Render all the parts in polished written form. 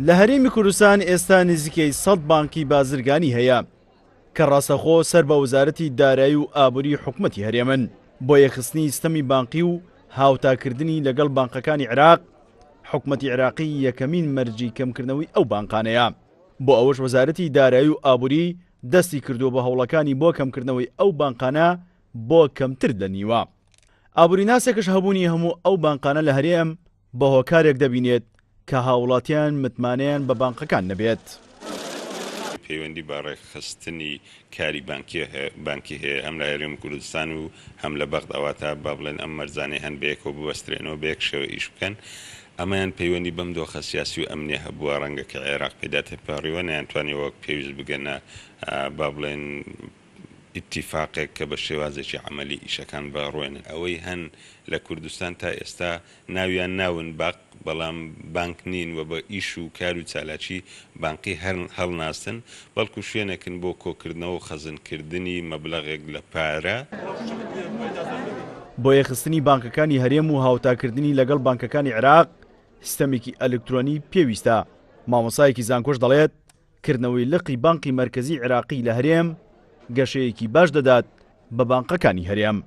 لە هەرێمی کوردستان ئێستا نزیکەی 100 بانقی بازرگانی هەیە کە ڕاستەخۆ سەر بە وەزارەتی دارایی و ئابووری حکومەتی هەرێمن بۆ یەکخستنی ستەمی بانقی و هاوتاکردنی لەگەڵ بانقەکانی عێراق حکومەتی عێراقی یەکەمین مەرجی کەمکردنەوەی ئەو بانقانەیە بۆ ئەوەش وەزارەتی دارایی و ئابووری دەستی کردووە بە هەوڵەکانی بۆ کەمکردنەوەی ئەو بانقانە بۆ کەمتر لە نیوە. ئابووریناسێکش هەبوونی هەموو ئەو بانقانە لە هەرێم بە هۆکارێک دەبینێت کە هاوڵاتیان متمانەیان بە بانقەکان نەبێت. پەیوەندی بە ڕێکخستنی کاری بانکی هەیە هەم لە هەرێمی کوردستان و هەم لە بەغدا، واتە با بڵێن ئەم مەرجانەی هەن بەیەکەوە ببەسترێنەوە، بەیەک شێوە ئیش بکەن، ئەمەیان پەیوەندی بەم دۆخە سیاسی و ئەمنیە هەبووە، ڕەنگە کە عێراق پێدا تێپەڕیوە نەیانتوانیوە وەک پێویست بگەنە با بڵێن ئیتیفاقێک کە بە شێوازێکی عەمەلی ئیشەکان بڕوێنن. ئەوەی هەن لە کوردستان تا ئێستا ناویان ناون باق بەڵام بانک نین و بە ئیش و کار و چالاکی بانقی هەر هەڵناستن، بەڵکو شوێنێکن بۆ کۆکردنەوە و خەزنکردنی مەبلەغێک لە پارە. بۆ یەکخستنی بانکەکانی هەرێم و هاوتاکردنی لەگەڵ بانکەکانی عێراق سیستەمێکی ئەلکترۆنی پێویستە، مامۆستایەکی زانکۆش دەڵێت، کردنەوەی لقی بانقی مەرکەزی عێراقی لە هەرێم گەشەیەکی باش دەدات بە بانقەکانی هەرێم.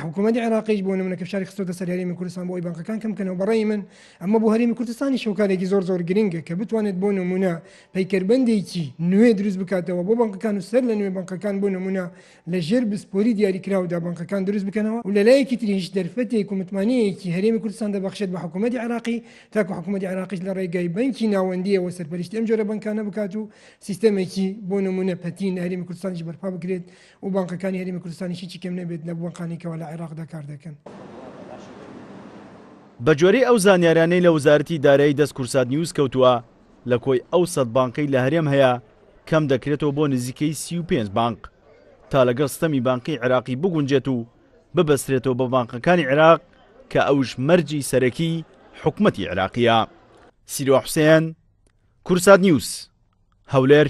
حکوومەتی عێراقیش بۆ نمونە کە فشاری خستۆتە سەر هەرێمی کوردستان بۆ ئەوەی بانقەکان کەم بکەنەوە بەڕێی من ئەمە بۆ هەرێمی کوردستانیش هۆکارێکی زۆر زۆر گرنگە کە بتوانێت بۆ نمونە پەیکەربەندێکی نوێ دروست بکاتەوە بۆ بانقەکان و سەر لە نوێ بانقەکان بۆ نمونە لە ژێر بسپۆری دیاریکراودا بانقەکان دروست بکەنەوە و لە لایەکی تریش دەرفەتێک و متمانەیەکی هەرێمی کوردستان دەبەخشێت بە حکوومەتی عێراقی تاکو حکوومەتی عێراقیش لە ڕێگای بەنکی ناوەندییەوە سەرپەرشتی ئەم جۆرە بانکانە بکات و سیستەمێکی بۆ نموونە پەتی لە هەرێمی کوردستانیش بەرپا بکرێت و بانقەکانی هەرێمی کوردستانیش هیچی کەم نەبێت لە بانقانەی کەوا لە عێراقدا کار دەکەن. بە گوێرەی ئەو زانیاریانەی لە وەزارەتی دارایی دەست کوردسات نیوز کەوتووە، لە کۆی ئەو 100 بانقەی لە هەرێم هەیە کەم دەکرێتەوە بۆ نزیکەی 35 بانق تا لەگەڵ ستەمی بانقی عێراقی بگونجێت و ببەسترێتەوە بە بانقەکانی عێراق کە ئەوش مەرجی سەرەکی حکومەتی عێراقیە. سیروە حوسێن، کوردسات نیوز، هەولێر.